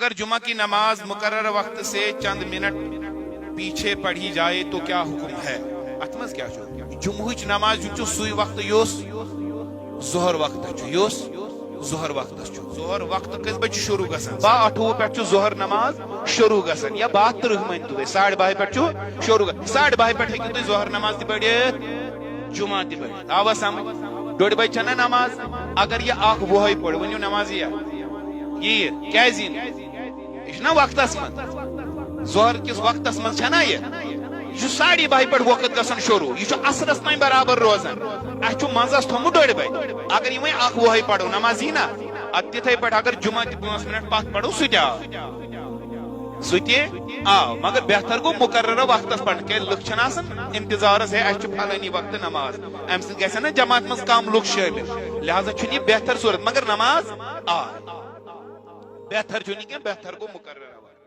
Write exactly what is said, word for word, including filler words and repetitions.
اگر جمعہ کی نماز مقررہ وقت سے چند منٹ پیچھے پڑھی جائے تو کیا حکم ہے؟ اتھ منٛز کیٛاہ چھُ؟ جمعہٕچ نماز ہُنٛد چھُ سُے وقت یُس ظہر وقت چھُ، یُس ظہر وقت چھُ۔ ظہر وقت کٔژِ بجہِ چھُ شروع گژھان؟ باہ اَٹھووُہ پٮ۪ٹھ چھُ ظہر نماز شروع گژھان، یا باہ تٕرٛہ مٲنۍ تو تُہۍ، ساڑِ باہہِ پٮ۪ٹھ چھُ شروع گژھان۔ ساڑِ باہہِ پٮ۪ٹھ ہیٚکِو تُہۍ ظہر نماز تہِ پٔرِتھ، جمعہ تہِ پٔرِتھ۔ آوا سمجھ؟ ڈوٚڈِ بجہِ چھَنہ نماز؟ اگر یہِ اکھ وُہے پٔر، ؤنِو نماز یِیا؟ یی، کیٛازِ یی نہٕ؟ یہِ چھُنہ وقتس منٛز، ظہر کِس وقتس منٛز چھَنہ یہِ؟ یہِ چھُ ساڑِ باہہِ پٮ۪ٹھ وقت گژھان شروع، یہِ چھُ عصرس تام برابر روزان۔ اَسہِ چھُ منٛزس تھوٚمُت ڈوٚڈِ بجہِ۔ اگر یہِ وۄنۍ اکھ وُہے پرو، نماز یی نہ؟ ادٕ تِتھے پٲٹھۍ اگر جمعہ تہِ پانٛژھ منٹ پتھ پرو، سُہ تہِ آو۔ سُہ تہِ آو، مگر بہتر گوٚو مقررہ وقتس پرُن، کیٛازِ لُکھ چھِنہٕ آسان انتظارس، ہے، اَسہِ چھُ فلٲنی وقتہٕ نماز، امہِ سۭتۍ گژھن نہ جماعت منٛز کم لُکھ شٲمِل، لہذا چھُنہٕ یہِ بہتر صورت، مگر نماز آے۔ بہتر چھُنہٕ یہِ کینٛہہ، بہتر گوٚو مقررہ وقت۔